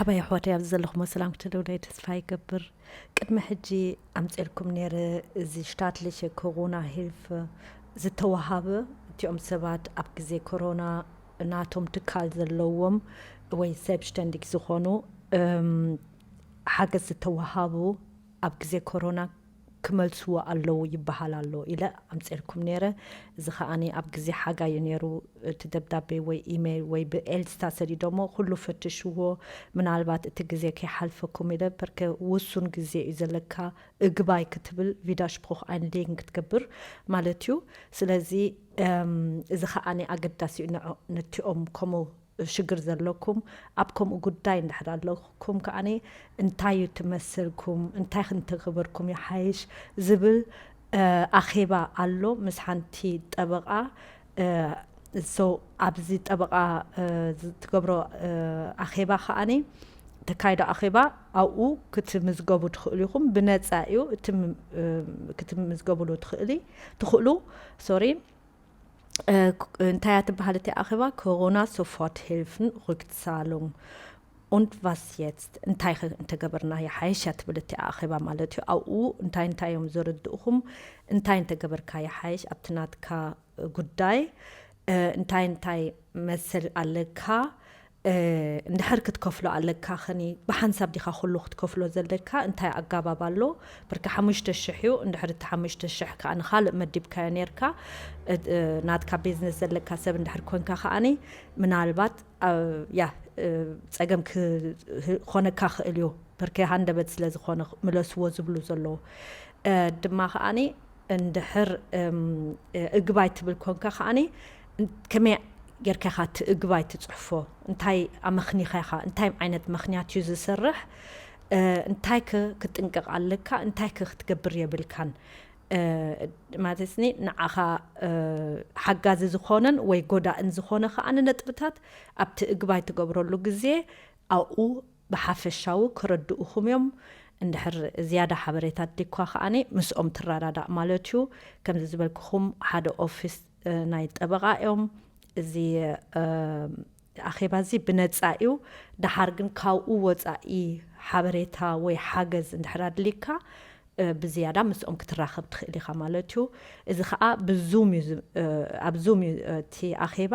ኣባይ ኣሕዋተይ፣ ኣብዚ ዘለኹም ሰላም ክትህልውለይ ተስፋ ይገብር። ቅድሚ ሕጂ ኣምፅኤልኩም ነይረ፣ እዚ staatliche Corona-Hilfe ዝተወሃበ፣ እቲኦም ሰባት ኣብ ግዜ ኮሮና ናቶም ትካል ዘለዎም ወይ selbstständig ዝኾኑ፣ እም፣ ሓገዝ ዝተወሃቡ ኣብ ግዜ ኮሮና ክመልስዎ ኣለዉ ይበሃል ኣሎ ኢለ ኣምፅኤልኩም ነይረ። እዚ ከዓኒ ኣብ ግዜ ሓጋይ እዩ ነይሩ። እቲ ደብዳቤ ወይ ኢሜይል ወይ ብኤልስታ ሰዲዶሞ ኩሉ ፈትሽዎ፣ ምናልባት እቲ ግዜ ከይሓልፈኩም ኢለ። በርከ ውሱን ግዜ እዩ ዘለካ እግባይ ክትብል፣ Widerspruch einlegen ክትገብር ማለት እዩ። ስለዚ እም፣ እዚ ከዓኒ ኣገዳሲ እዩ ንዖ-፣ ነቲኦም ከምኡ ሽግር ዘለኩም፣ ኣብ ከምኡ ጉዳይ እንድሕር ኣለኩም ከዓኒ እንታይ እዩ ትመስልኩም፣ እንታይ ክንተገበርኩም ይሓይሽ ዝብል፣ እ፣ ኣኼባ ኣሎ ምስ ሓንቲ ጠበቓ። እ፣ so ኣብዚ ጠበቓ፣ እ፣ ዝትገብሮ፣ እ፣ ኣኼባ ከዓኒ ተካይዶ ኣኼባ ኣብኡ ክትምዝገቡ ትኽእሉ ኢኹም። ብነጻ እዩ። እቲ ም-፣ እ፣ ክትምዝገቡሉ ትኽእሊ-፣ ትኽእሉ፣ ሶሪ። እ፣ ክ-፣ እንታይ እያ ትበሃል እቲ ኣኼባ? Corona Soforthilfen Rückzahlung und was jetzt? እንታይ ኸ እንተገበርና ይሓይሽ እያ ትብል እቲ ኣኼባ ማለት እዩ። ኣብኡ እንታይ እንታይ እዮም ዘረድእኹም? እንታይ እንተገበርካ ይሓይሽ ኣብቲ ናትካ ጉዳይ? እ፣ እንታይ እንታይ መሰል ኣለካ? እ፣ እንድሕር ክትከፍሎ ኣለካ ኸኒ ብሓንሳብ ዲኻ ኩሉ ክትከፍሎ ዘለካ? እንታይ ኣጋባብ ኣሎ? ብርኪ ሓሙሽተ ሽሕ እዩ። እንድሕር እቲ ሓሙሽተ ሽሕ ከኣ ንኻልእ መዲብካዮ ኔርካ፣ እ፣ እ፣ ናትካ ቢዝነስ ዘለካ ሰብ እንድሕር ኮንካ ከኣኒ ምናልባት፣ እ፣ ያ፣ እ፣ ጸገም ክኾነካ ክእል እዩ። ብርኪ ሃንደበት ስለ ዝኾነ ምለስዎ ዝብሉ ዘለዉ። እ፣ ድማ ከኣኒ እንድሕር፣ እም፣ እግባይ ትብል ኮንካ ከኣኒ፣ እን-፣ ከመይ ጌርካ ኢኻ እቲ እግባይ ትጽሕፎ? እንታይ ኣመኽኒኻ ኢኻ? እንታይ ዓይነት ምኽንያት እዩ ዝሰርሕ? እ፣ እንታይ ከ ክትጥንቀቕ ኣለካ? እንታይ ከ ክትገብር የብልካን? እ፣ ማለትኒ ንዓኻ፣ እ፣ ሓጋዚ ዝኾነን ወይ ጎዳእን ዝኾነ ከኣኒ ነጥብታት ኣብቲ እግባይ ትገብረሉ ግዜ ኣብኡ ብሓፈሻዊ ክረድኡኹም እዮም። እንድሕር ዝያዳ ሓበሬታ ኣድልይኳ ከኣኒ ምስኦም ትረዳዳእ ማለት እዩ። ከምዚ ዝበልኩኹም ሓደ ኦፊስ፣ እ፣ ናይ ጠበቓ እዮም። እዚ፣ እ፣ ኣኼባ እዚ ብነጻ እዩ። ደሓር ግን ካብኡ ወጻኢ ሓበሬታ ወይ ሓገዝ እንድሕር ኣድልይካ፣ እ፣ ብዝያዳ ምስኦም ክትራኸብ ትኽእል ኢኻ ማለት እዩ። እዚ ኸኣ ብዙም እዩ ዝ-፣ እ፣ ኣብ ዙም እዩ፣ እ፣ እቲ ኣኼባ።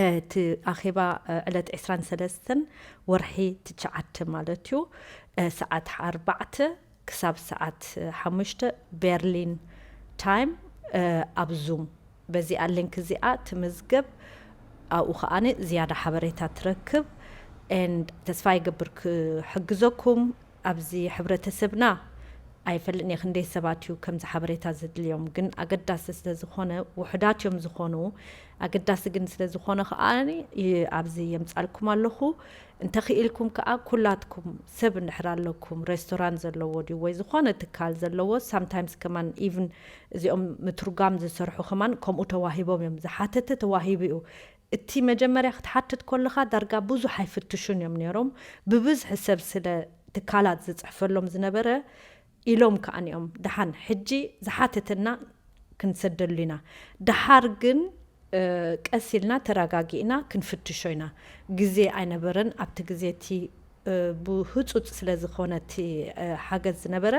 እ፣ እቲ ኣኼባ፣ እ፣ ዕለት ዕስራን ሰለስተን ወርሒ ትሽዓተ ማለት እዩ። እ፣ ሰዓት ኣርባዕተ ክሳብ ሰዓት ሓሙሽተ ቤርሊን ታይም፣ እ፣ ኣብ ዙም። በዚኣ ሊንክ እዚኣ ትምዝገብ። ኣብኡ ከኣኒ ዝያዳ ሓበሬታ ትረክብ። And ተስፋ ይገብር ክሕግዘኩም። ኣብዚ ሕብረተሰብና ኣይፈልጥን እየ ክንደይ ሰባት እዩ ከምዚ ሓበሬታ ዘድልዮም፣ ግን ኣገዳሲ ስለ ዝኾነ፣ ውሑዳት እዮም ዝኾኑ። ኣገዳሲ ግን ስለ ዝኾነ ከኣ ይ-፣ ኣብዚ የምጻልኩም ኣለኹ። እንተኽኢልኩም ከኣ ኩላትኩም ሰብ እንድሕር ኣለኩም፣ ሬስቶራንት ዘለዎ ድዩ ወይ ዝኾነ ትካል ዘለዎ፣ ሳምታይምስ ከማን ኢቭን እዚኦም ምትርጓም ዝሰርሑ ከማን ከምኡ ተዋሂቦም እዮም። ዝሓተተ ተዋሂቡ እዩ። እቲ መጀመርያ ክትሓትት ከለኻ ዳርጋ ብዙሕ ኣይፍትሹን እዮም ነይሮም። ብብዝሒ ሰብ ስለ ትካላት ዝጽሕፈሎም ዝነበረ ኢሎም ከኣን እዮም፣ ደሓን ሕጂ ዝሓተተና ክንሰደሉ ኢና። ደሓር ግን፣ እ፣ ቀስ ኢልና ተረጋጊእና ክንፍትሾ ኢና። ግዜ ኣይነበረን። ኣብቲ ግዜ እቲ፣ እ፣ ብህጹጽ ስለ ዝኾነ እቲ፣ እ፣ ሓገዝ ዝነበረ፣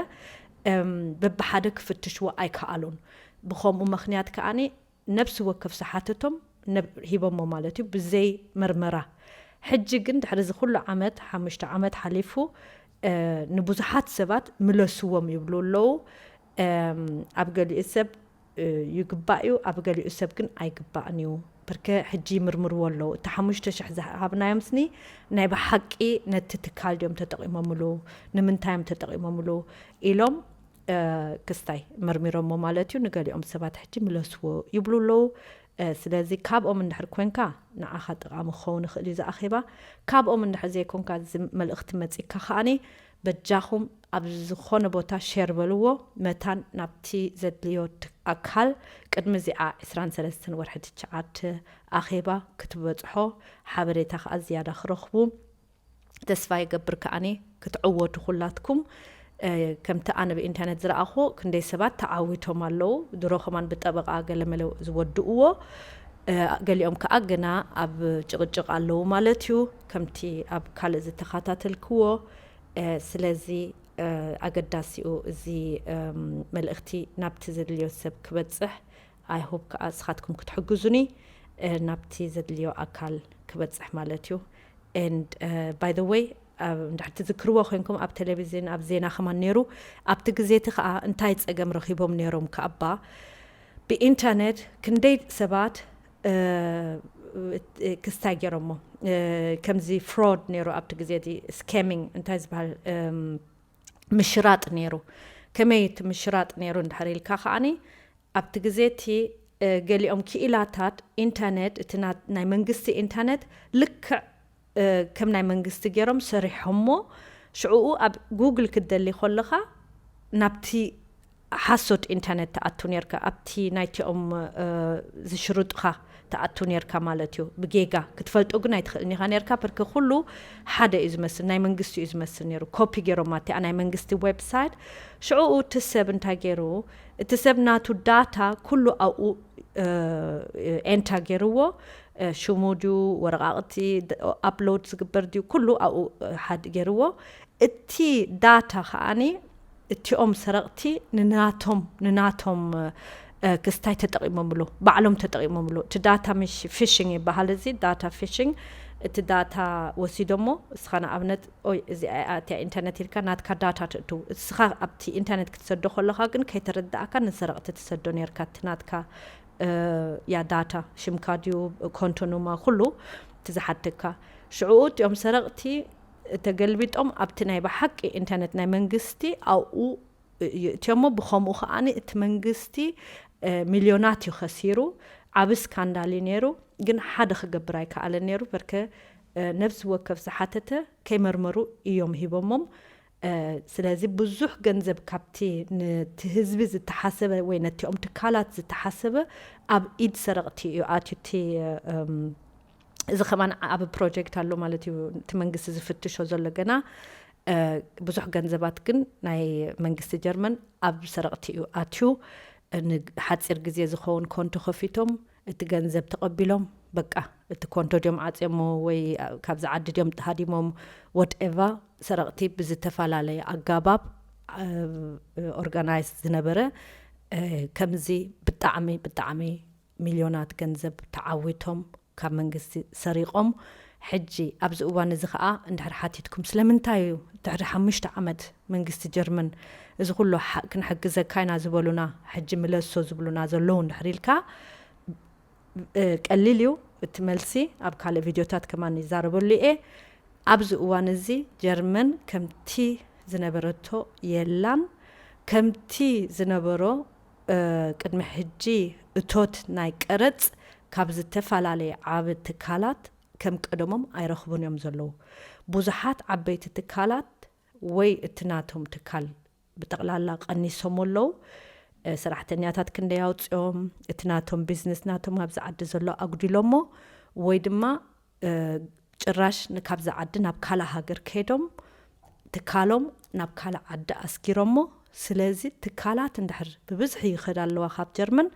እም፣ በብሓደ ክፍትሽዎ ኣይከኣሉን። ብኸምኡ ምኽንያት ከኣኒ ነብሲ ወከፍ ዝሓተቶም ነብ-፣ ሂቦሞ ማለት እዩ፣ ብዘይ መርመራ። ሕጂ ግን ድሕሪ እዚ ኩሉ ዓመት፣ ሓሙሽተ ዓመት ሓሊፉ፣ እ፣ ንብዙሓት ሰባት ምለስዎም ይብሉ ኣለዉ። እም፣ ኣብ ገሊኡ ሰብ፣ እ፣ ይግባእ እዩ፣ ኣብ ገሊኡ ሰብ ግን ኣይግባእን እዩ። ብርከ ሕጂ ይምርምርዎ ኣለዉ። እቲ ሓሙሽተ ሽሕ ዝሃብናዮም ስኒ ናይ ብሓቂ ነቲ ትካል ድዮም ተጠቒሞምሉ? ንምንታይ እዮም ተጠቒሞምሉ? ኢሎም፣ እ፣ ክስታይ መርሚሮሞ ማለት እዩ። ንገሊኦም ሰባት ሕጂ ምለስዎ ይብሉ ኣለዉ። እ፣ ስለዚ ካብኦም እንድሕር ኮንካ ንዓኻ ጠቓሚ ክኸውን ይኽእል እዩ እዚ ኣኼባ። ካብኦም እንድሕር ዘይኮንካ፣ እዚ መልእኽቲ መጺካ ከኣኒ በጃኹም ኣብ ዝኾነ ቦታ ሼር በልዎ፣ መታን ናብቲ ዘድልዮ ት-፣ ኣካል ቅድሚ እዚኣ ዕስራን ሰለስተን ወርሒ ትሽዓተ ኣኼባ ክትበጽሖ፣ ሓበሬታ ከኣ ዝያዳ ክረኽቡ ተስፋ ይገብር። ከኣኒ ክትዕወቱ ኩላትኩም። እ፣ ከምቲ ኣነ ብኢንተርነት ዝረኣኹ ክንደይ ሰባት ተዓዊቶም ኣለዉ። ድሮ ከማን ብጠበቓ ገለመለ ዝወድእዎ። ገሊኦም ከዓ ግና ኣብ ጭቕጭቕ ኣለዉ ማለት እዩ፣ ከምቲ ኣብ ካልእ ዝተኸታተልክዎ። ስለዚ ኣገዳሲኡ እዚ መልእኽቲ ናብቲ ዘድልዮ ሰብ ክበፅሕ፣ I hope ከዓ ንስኻትኩም ክትሕግዙኒ ናብቲ ዘድልዮ ኣካል ክበፅሕ ማለት እዩ። And by the way፣ እንድሕር ትዝክርዎ ኮይንኩም ኣብ ቴሌቪዝን ኣብ ዜና ከማን ነይሩ። ኣብቲ ግዜ እቲ ከዓ እንታይ ፀገም ረኺቦም ነይሮም ከኣባ፣ ብኢንተርኔት ክንደይ ሰባት ክስታይ ገይሮሞ፣ ከምዚ ፍሮድ ነይሩ ኣብቲ ግዜ እቲ፣ ስኬሚንግ እንታይ ዝበሃል፣ ምሽራጥ ነይሩ። ከመይ እቲ ምሽራጥ ነይሩ እንድሕር ኢልካ ከዓኒ፣ ኣብቲ ግዜ እቲ ገሊኦም ክኢላታት ኢንተርኔት፣ እቲ ናይ መንግስቲ ኢንተርኔት ልክዕ ከም ናይ መንግስቲ ገይሮም ሰሪሖሞ። ሽዕኡ ኣብ ጉግል ክትደሊ ከለኻ ናብቲ ሓሶት ኢንተርኔት ትኣቱ ነርካ፣ ኣብቲ ናይቲኦም ዝሽርጥኻ ትኣቱ ነርካ ማለት እዩ። ብጌጋ ክትፈልጦ ግን ኣይትኽእልን ኢኻ ነርካ፣ ብርክ ኩሉ ሓደ እዩ ዝመስል፣ ናይ መንግስቲ እዩ ዝመስል ነይሩ። ኮፒ ገይሮማ እቲኣ ናይ መንግስቲ ዌብሳይት። ሽዕኡ እቲ ሰብ እንታይ ገይሩ? እቲ ሰብ ናቱ ዳታ ኩሉ ኣብኡ ኤንታ ገይርዎ። ሽሙ ድዩ፣ ወረቃቅቲ ኣፕሎድ ዝግበር ድዩ፣ ኩሉ ኣብኡ ሓድ ገይርዎ። እቲ ዳታ ከዓኒ እቲኦም ሰረቕቲ ንናቶም ንናቶም ክስታይ ተጠቂሞምሉ፣ ባዕሎም ተጠቂሞምሉ። እቲ ዳታ ፊሽንግ ይበሃል፣ እዚ ዳታ ፊሽንግ። እቲ ዳታ ወሲዶሞ፣ እስኻ ንኣብነት ኦይ እዚኣ እያ እቲያ ኢንተርኔት ኢልካ ናትካ ዳታ ትእትው። እስኻ ኣብቲ ኢንተርኔት ክትሰዶ ከለኻ ግን ከይተረዳእካ ንሰረቕቲ ትሰዶ ነርካ፣ እቲ ናትካ ያ ዳታ፣ ሽምካ ድዩ፣ ኮንቶ ኑማ፣ ኩሉ ትዝሓተካ። ሽዕኡ እቲኦም ሰረቕቲ ተገልቢጦም ኣብቲ ናይ ብሓቂ ኢንተርኔት ናይ መንግስቲ ኣብኡ እትዮሞ። ብኸምኡ ከዓኒ እቲ መንግስቲ ሚልዮናት እዩ ከሲሩ። ዓብ ስካንዳል እዩ ነይሩ፣ ግን ሓደ ክገብር ኣይከኣለን ነይሩ። በርከ ነብሲ ወከፍ ዝሓተተ ከይመርመሩ እዮም ሂቦሞም። ስለዚ ብዙሕ ገንዘብ ካብቲ ነቲ ህዝቢ ዝተሓሰበ ወይ ነቲኦም ትካላት ዝተሓሰበ ኣብ ኢድ ሰረቕቲ እዩ ኣትዩ። እቲ እዚ ከማን ዓብ ፕሮጀክት ኣሎ ማለት እዩ፣ እቲ መንግስቲ ዝፍትሾ ዘሎ ገና። ብዙሕ ገንዘባት ግን ናይ መንግስቲ ጀርመን ኣብ ሰረቕቲ እዩ ኣትዩ። ንሓፂር ግዜ ዝኸውን ኮንቶ ከፊቶም እቲ ገንዘብ ተቐቢሎም፣ በቃ እቲ ኮንቶ ድዮም ዓፅዮሞ ወይ ካብዚ ዓዲ ድዮም ተሃዲሞም፣ ወትኤቫ፣ ሰረቕቲ ብዝተፈላለየ ኣጋባብ ኦርጋናይዝ ዝነበረ ከምዚ ብጣዕሚ ብጣዕሚ ሚልዮናት ገንዘብ ተዓዊቶም ካብ መንግስቲ ሰሪቖም። ሕጂ ኣብዚ እዋን እዚ ከዓ እንድሕር ሓቲትኩም ስለምንታይ እዩ ድሕሪ ሓሙሽተ ዓመት መንግስቲ ጀርመን እዚ ኩሉ ክንሕግዘካ ኢና ዝበሉና፣ ሕጂ ምለሶ ዝብሉና ዘለዉ እንድሕር ኢልካ፣ ቀሊል እዩ እቲ መልሲ። ኣብ ካልእ ቪድዮታት ከማን ይዛረበሉ እየ። ኣብዚ እዋን እዚ ጀርመን ከምቲ ዝነበረቶ የላን። ከምቲ ዝነበሮ ቅድሚ ሕጂ እቶት ናይ ቀረጽ ካብ ዝተፈላለየ ዓቢ ትካላት ከም ቀደሞም ኣይረኽቡን እዮም ዘለዉ። ብዙሓት ዓበይቲ ትካላት ወይ እቲ ናቶም ትካል ብጠቕላላ ቀኒሶም ኣለዉ። ሰራሕተኛታት ክንደይ ኣውፅኦም፣ እቲ ናቶም ቢዝነስ ናቶም ኣብዚ ዓዲ ዘሎ ኣጉዲሎሞ፣ ወይ ድማ ጭራሽ ንካብዚ ዓዲ ናብ ካልእ ሃገር ከይዶም ትካሎም ናብ ካልእ ዓዲ ኣስጊሮሞ። ስለዚ ትካላት እንድሕር ብብዝሒ ይኸዳ ኣለዋ ካብ ጀርመን፣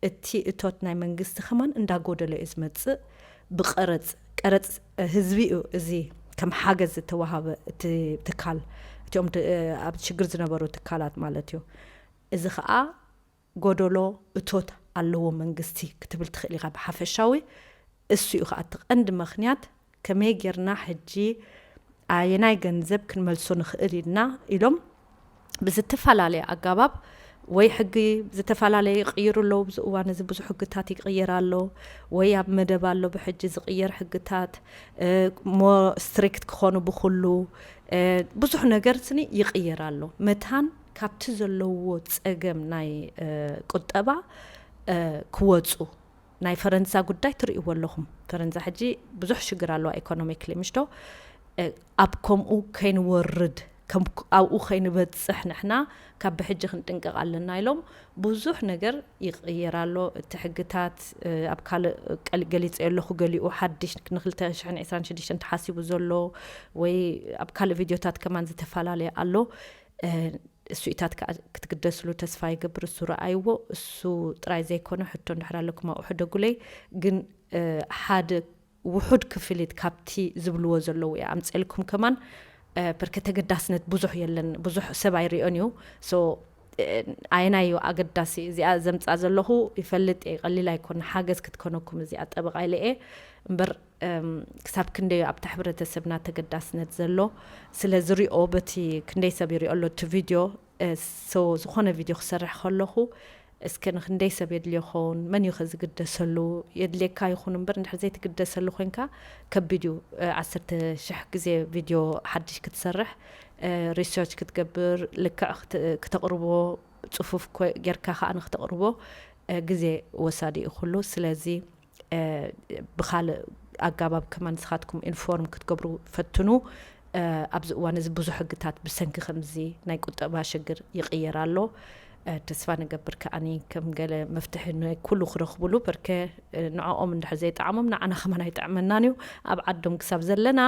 እቲ እቶት ናይ መንግስቲ ከማን እንዳጎደለ እዩ ዝመፅእ። ብቀረፅ፣ ቀረፅ ህዝቢ እዩ እዚ ከም ሓገዝ ዝተዋሃበ እቲ ትካል፣ እቲኦም ኣብ ሽግር ዝነበሩ ትካላት ማለት እዩ። እዚ ከዓ ጎደሎ እቶት ኣለዎ መንግስቲ ክትብል ትኽእል ኢኻ ብሓፈሻዊ። እሱ እዩ ከዓ እቲ ቀንዲ ምኽንያት ከመይ ጌርና ሕጂ ኣየናይ ገንዘብ ክንመልሶ ንኽእል ኢልና ኢሎም ብዝተፈላለየ ኣጋባብ ወይ ሕጊ ዝተፈላለየ ይቕይሩ ኣለዉ። ኣብዚ እዋን እዚ ብዙሕ ሕግታት ይቕየር ኣሎ፣ ወይ ኣብ መደብ ኣሎ ብሕጂ ዝቕየር ሕግታት፣ ሞ ስትሪክት ክኾኑ ብኩሉ ብዙሕ ነገር ስኒ ይቕየር ኣሎ። መታን ካብቲ ዘለዎ ጸገም ናይ ቁጠባ ክወጹ ናይ ፈረንሳ ጉዳይ ትርእይዎ ኣለኹም። ፈረንሳ ሕጂ ብዙሕ ሽግር ኣለዋ ኢኮኖሚክሊ፣ ምሽቶ? ኣብ ከምኡ ከይንወርድ፣ ኣብኡ ከይንበጽሕ ንሕና ካብ ብሕጂ ክንጥንቀቕ ኣለና ኢሎም። ብዙሕ ነገር ይቕየር ኣሎ። እቲ ሕግታት ኣብ ካልእ ገሊጸ ኣለኹ፣ ገሊኡ ሓድሽ ንክልተ ሽሕን ዕስራን ሽዱሽተን ተሓሲቡ ዘሎ ወይ ኣብ ካልእ ቪድዮታት ከማን ዝተፈላለየ ኣሎ። እሱኢታት ከዓ ክትግደስሉ ተስፋ ይገብር። እሱ ረኣይዎ፣ እሱ ጥራይ ዘይኮነ፣ ሕቶ እንድሕር ኣለኩም ኣብኡ ሕደጉለይ። ግን ሓደ ውሑድ ክፍሊት ካብቲ ዝብልዎ ዘለዉ እየ ኣምፅኤልኩም ከማን። ብርክ ተገዳስነት ብዙሕ የለን፣ ብዙሕ ሰብ ኣይሪኦን እዩ። ኣየናይ እዩ ኣገዳሲ? እዚኣ ዘምፃ ዘለኹ ይፈልጥ እየ፣ ቀሊል ኣይኮነ ሓገዝ ክትኮነኩም እዚኣ ጠበቓ ኢለ እየ እምበር ክሳብ ክንደይ ኣብታ ሕብረተሰብና ተገዳስነት ዘሎ ስለ ዝሪኦ፣ በቲ ክንደይ ሰብ ይሪኦ ኣሎ እቲ ቪድዮ። ዝኾነ ቪድዮ ክሰርሕ ከለኹ እስከ ንክንደይ ሰብ የድልዮ ኸውን፣ መን እዩ ከዝግደሰሉ? የድልየካ ይኹን እምበር እንድሕር ዘይትግደሰሉ ኮይንካ ከቢድ እዩ። ዓሰርተ ሽሕ ግዜ ቪድዮ ሓድሽ ክትሰርሕ፣ ሪሰርች ክትገብር፣ ልክዕ ክተቕርቦ፣ ፅፉፍ ጌርካ ከዓ ንክተቕርቦ ግዜ ወሳዲ እዩ ኩሉ። ስለዚ ብካልእ ኣጋባብ ከማን ንስኻትኩም ኢንፎርም ክትገብሩ ፈትኑ። ኣብዚ እዋን እዚ ብዙሕ ሕግታት ብሰንኪ ከምዚ ናይ ቁጠባ ሽግር ይቕየር ኣሎ። ተስፋ ንገብር ከኣኒ ከም ገለ መፍትሒ ንኩሉ ክረኽቡሉ፣ በርከ ንዕኦም እንድሕር ዘይጠዓሞም ንዓና ከማን ኣይጠዕመናን እዩ። ኣብ ዓዶም ክሳብ ዘለና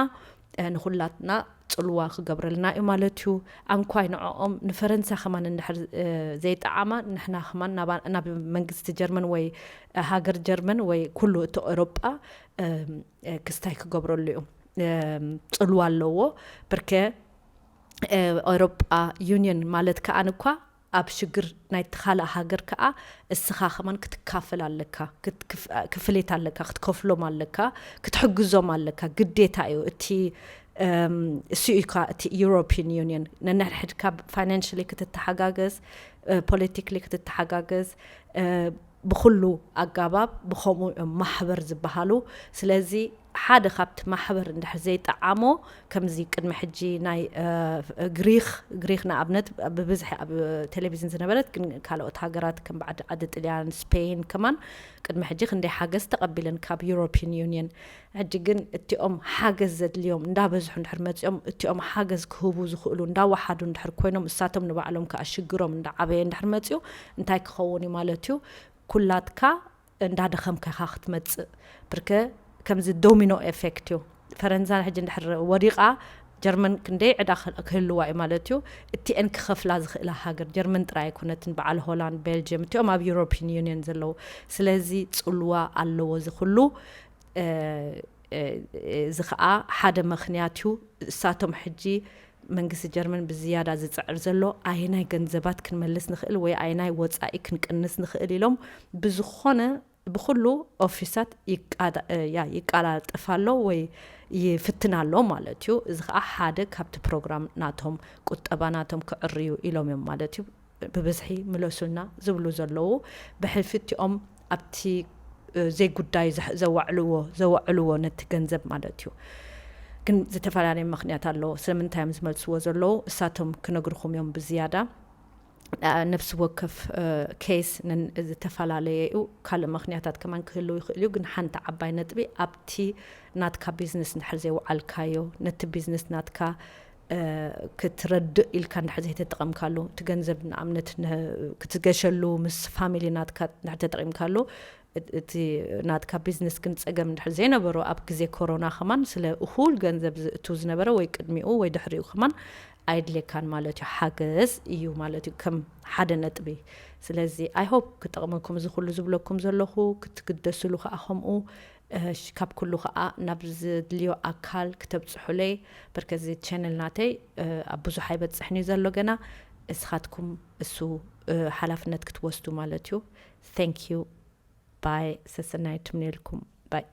ንኩላትና ፅልዋ ክገብረልና እዩ ማለት እዩ። ኣንኳይ ንዕኦም ንፈረንሳ ከማን እንድሕር ዘይጠዓማ ንሕና ከማን ናብ መንግስቲ ጀርመን ወይ ሃገር ጀርመን ወይ ኩሉ እቲ ኤሮጳ ክስታይ ክገብረሉ እዩ። ፅልዋ ኣለዎ። ብርክ ኤሮጳ ዩኒየን ማለት ከኣን እኳ ኣብ ሽግር ናይ ተኻልእ ሃገር ከኣ እስኻ ከማን ክትካፈል ኣለካ፣ ክፍሌት ኣለካ፣ ክትከፍሎም ኣለካ፣ ክትሕግዞም ኣለካ፣ ግዴታ እዩ። እቲ እሱ እዩካ እቲ ዩሮፒን ዩኒየን ነንሕድሕድካ ፋይናንሽሊ ክትተሓጋገዝ፣ ፖለቲክሊ ክትተሓጋገዝ፣ ብኩሉ ኣጋባብ ብኸምኡ እዮም ማሕበር ዝበሃሉ። ስለዚ ሓደ ካብቲ ማሕበር እንድሕር ዘይጠዓሞ፣ ከምዚ ቅድሚ ሕጂ ናይ ግሪክ ግሪክ ንኣብነት ብብዝሒ ኣብ ቴሌቪዝን ዝነበረት፣ ግን ካልኦት ሃገራት ከም ዓዲ ጥልያን ስፔን ከማን ቅድሚ ሕጂ ክንደይ ሓገዝ ተቐቢለን ካብ ዩሮፒን ዩኒየን። ሕጂ ግን እቲኦም ሓገዝ ዘድልዮም እንዳበዝሑ እንድሕር መፂኦም፣ እቲኦም ሓገዝ ክህቡ ዝኽእሉ እንዳወሓዱ እንድሕር ኮይኖም፣ እሳቶም ንባዕሎም ከዓ ሽግሮም እንዳዓበየ እንድሕር መፂኡ እንታይ ክኸውን እዩ ማለት እዩ? ኩላትካ እንዳደኸምካ ኢኻ ክትመፅእ። ብርክ ከምዚ ዶሚኖ ኤፌክት እዩ። ፈረንሳ ሕጂ እንድሕር ወዲቓ ጀርመን ክንደይ ዕዳ ክህልዋ እዩ ማለት እዩ። እቲአን ክኸፍላ ዝኽእላ ሃገር ጀርመን ጥራይ ኣይኮነትን፣ በዓል ሆላንድ፣ ቤልጅየም፣ እቲኦም ኣብ ዩሮፒን ዩኒየን ዘለዉ። ስለዚ ፅልዋ ኣለዎ እዚ ኩሉ። እዚ ከዓ ሓደ ምኽንያት እዩ። እሳቶም ሕጂ መንግስቲ ጀርመን ብዝያዳ ዝፅዕር ዘሎ ኣየናይ ገንዘባት ክንመልስ ንኽእል ወይ ኣየናይ ወፃኢ ክንቅንስ ንኽእል ኢሎም ብዝኾነ ብኩሉ ኦፊሳት ይቃላጠፍ ኣሎ ወይ ይፍትን ኣሎ ማለት እዩ። እዚ ከዓ ሓደ ካብቲ ፕሮግራም ናቶም ቁጠባ ናቶም ክዕርዩ ኢሎም እዮም ማለት እዩ። ብብዝሒ ምለሱልና ዝብሉ ዘለዉ ብሕልፊ እቲኦም ኣብቲ ዘይጉዳይ ዘዋዕልዎ ዘዋዕልዎ ነቲ ገንዘብ ማለት እዩ። ግን ዝተፈላለየ ምክንያት ኣለዎ ስለምንታይ እዮም ዝመልስዎ ዘለዉ፣ እሳቶም ክነግርኹም እዮም ብዝያዳ። ነብሲ ወከፍ ኬስ ዝተፈላለየ እዩ። ካልእ ምክንያታት ከማን ክህልው ይኽእል እዩ፣ ግን ሓንቲ ዓባይ ነጥቢ ኣብቲ ናትካ ቢዝነስ እንድሕር ዘይወዓልካዮ፣ ነቲ ቢዝነስ ናትካ ክትረድእ ኢልካ እንድሕር ዘይተጠቐምካሉ፣ እቲ ገንዘብ ንኣብነት ክትገሸሉ ምስ ፋሚሊ ናትካ እንድሕር ተጠቒምካሉ፣ እቲ ናትካ ቢዝነስ ግን ፀገም እንድሕር ዘይነበሮ ኣብ ግዜ ኮሮና ከማን ስለ እኹል ገንዘብ ዝእቱ ዝነበረ ወይ ቅድሚኡ ወይ ድሕሪኡ ከማን ኣይድልየካን ማለት እዩ። ሓገዝ እዩ ማለት እዩ ከም ሓደ ነጥቢ። ስለዚ ኣይ ሆፕ ክጠቕመኩም እዚ ኩሉ ዝብለኩም ዘለኹ ክትግደስሉ ከዓ ከምኡ ካብ ኩሉ ከዓ ናብ ዝድልዮ ኣካል ክተብፅሑለይ። በርከዚ ቸነል ናተይ ኣብ ብዙሕ ኣይበፅሕን እዩ ዘሎ ገና። እስኻትኩም እሱ ሓላፍነት ክትወስዱ ማለት እዩ። Thank you። ባይ። ሰሰናይ ትምንየልኩም። ባይ።